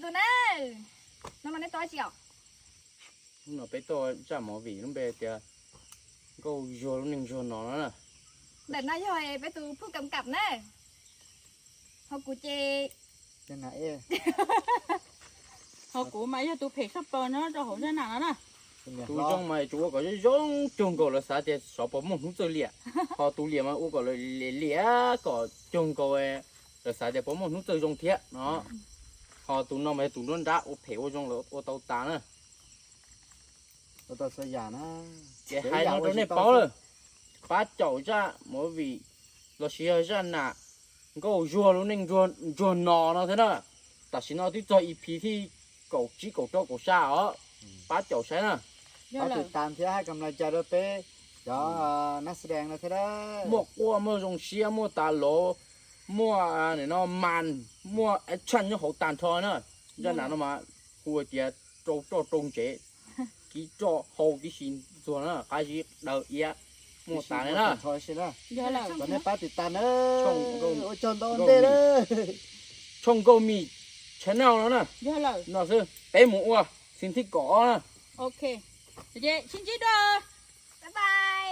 Tus na, no mas nej tau tsi os? Hnub no peb tuaj zaj movie lub npe tias Nkauj Zuag lub neej ntsuag no no na. Ntawm no yog peb tus phub kam kam na. Ho kuv ces, ho kuv mas yog tus phem sab plaws no rau hauv zaj nam no na. Tus zoo mas tsuas ua kom zoo zoo cuag nkaus lawv xav tias xyov puas muaj hnub txawj liam. Ho tus liam mas ua kom lawv liam liam kom cuag nkaus lawv xav tias puas muaj hnub txawj zoo thiab no. Ho tus no mas yog tus nruab nrab ua phem ua zoo lawv ua tau tas na. Ces hais no rau nej paub lawm, pab caum zaj movie los sis yog zaj nam Nkauj Zuag lub neej ntsuag no no thiab na. Tam sim no twb txog E P thib kaum tsib kaum rau kaum xya os, pab caum saib na. Pab tiv tam thiab hais kam lais cai rau peb cov nab xeev dees no thiab. Muaj quaj muaj zoo siab muaj tas lov, muaj no mas, muaj action nyob hauv tag nrho na. Zaj nam no mas hu tias rau roj rau ntsev, kiv roj hau tib si ntxuag na, qab zib daws iab muaj tas li na. Kom nej pab tiv tam na. Ua tsaug ntau ntej na. Tshooj Nkauj Mim channel no na. No xwb, peb mus ua xim thib kaum ob na. Sib ntsib dua. Bye bye.